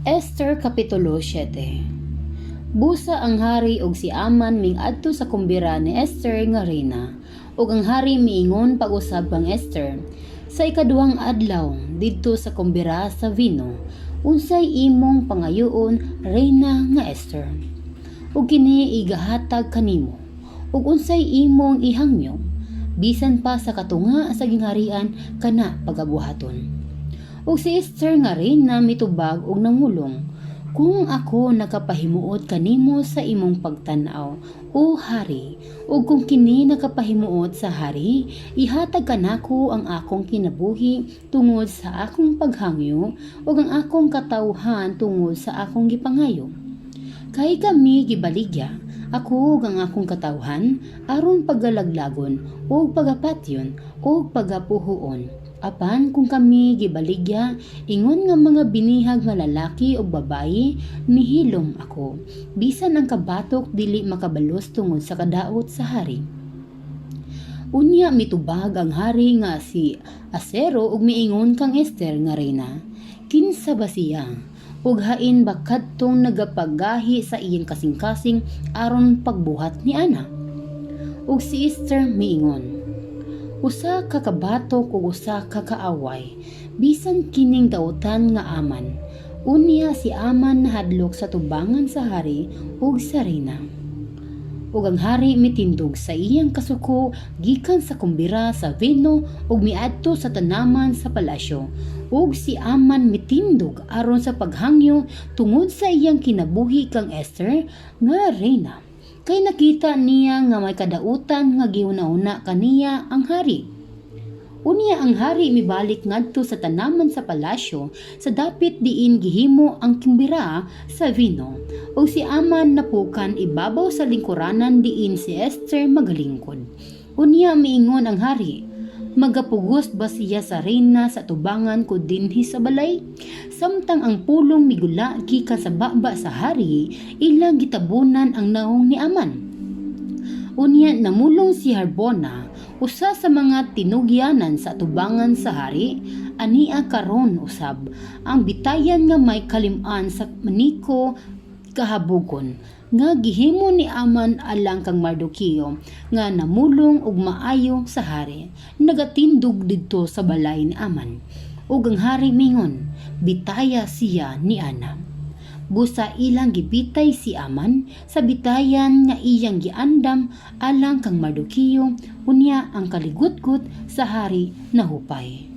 Esther Kapitulo 7. Busa ang hari ug si Aman mingadto sa kumbira ni Esther nga reyna. Ug ang hari miingon pag-usab kang Esther sa ikaduhang adlaw didto sa kumbira sa vino, "Unsay imong pangayoon, reyna nga Esther? Ug kini igahatag kanimo. Ug unsay imong ihangyo? Bisan pa sa katunga sa gingharian kana pagabuhaton." Ug si Esther nga reyna mitubag og namulong, "Kung ako nakapahimuot kanimo sa imong pagtan-aw, o hari, ug kung kini nakapahimuot sa hari, ihatag kanako ang akong kinabuhi tungod sa akong paghangyo ug ang akong katawhan tungod sa akong gipangayo. Kay kami gibaligya, ako ug ang akong katawhan, aron pagalaglagon ug pagapatyon ug pagapuhuon. Apan kung kami gibaligya ingon nga mga binihag nga lalaki ug babayi, nihilom ako. Bisan ang kabatok dili makabalos tungod sa kadaot sa hari." Unya mitubag ang hari nga si Asuero ug miingon kang Esther nga reyna, "Kinsa ba siya? Ug hain ba kadtong nagapagahi sa iyang kasing-kasing aron pagbuhat ni ana?" Ug si Esther miingon, "Usa ka kabatok ug usa ka kaaway, bisan kining dautan nga Aman." Unya si Aman nahadlok sa tubangan sa hari ug sa reyna. Ug ang hari mitindog sa iyang kasuko gikan sa kumbira sa vino ug miadto sa tanaman sa palasyo. Ug si Aman mitindog aron sa paghangyo tungod sa iyang kinabuhi kang Esther nga reyna. Kay nakita niya nga may kadautan nga gihuna-huna kaniya ang hari. Unya ang hari mibalik ngadto sa tanaman sa palasyo sa dapit diin gihimo ang kumbira sa vino. Ug si Aman napukan ibabaw sa lingkuranan diin si Esther magalingkod. Unya miingon ang hari, "Magapugos ba siya sa reyna sa tubangan ko dinhi sa balay?" Samtang ang pulong migula gikan sa baba sa hari, ilang gitabunan ang nawong ni Aman. Unya namulong si Harbona, usa sa mga tinugyanan sa atubangan sa hari, ania karon usab ang bitayan nga may kalim-an sa maniko kahabogon nga gihimo ni Aman alang kang Mardoqueo nga namulong og maayo sa hari, nagatindog didto sa balay ni Aman. Ug ang hari mingon, "Bitaya siya ni ana." Busa ilang gibitay si Aman sa bitayan nga iyang giandam alang kang Mardoqueo. Unya ang kaligutgot sa hari nahupay.